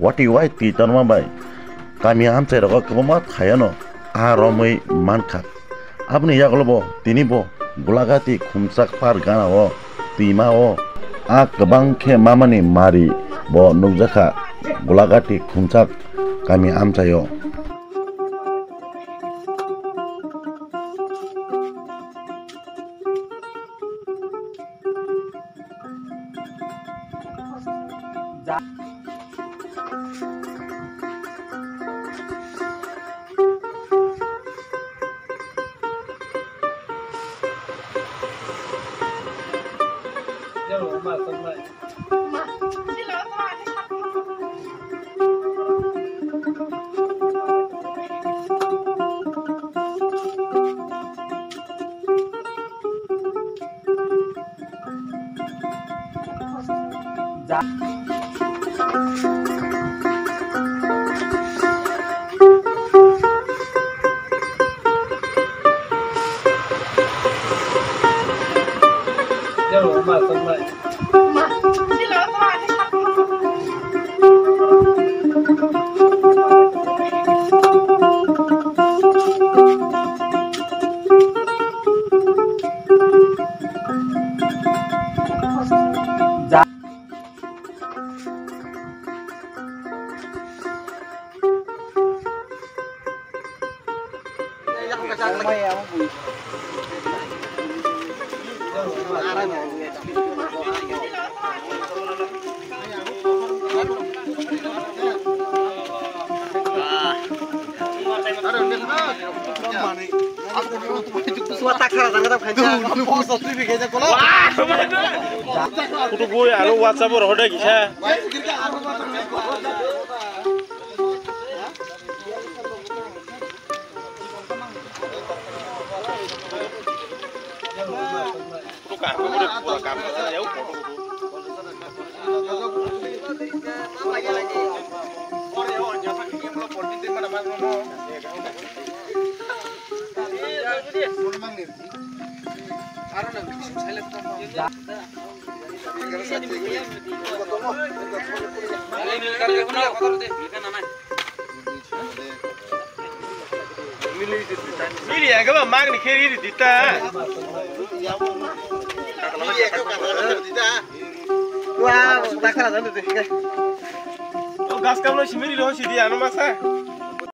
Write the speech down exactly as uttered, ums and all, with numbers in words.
Wati wai twi torma bai kami amchai rogo kwbangma thayano a romwi mankha. Aboni yagulo bo tini bo Golagati khumchak par gana o twima o a kwbang khe mamani mari bo nukjakha Golagati khumchak kami amchai o. Kutuk gui aro WhatsApp-o rohor dai kisa. Mili ya gaba magni khe ri di ta. Wow, dakhala jan de. O gas kam no simiri ro sidi ano masa.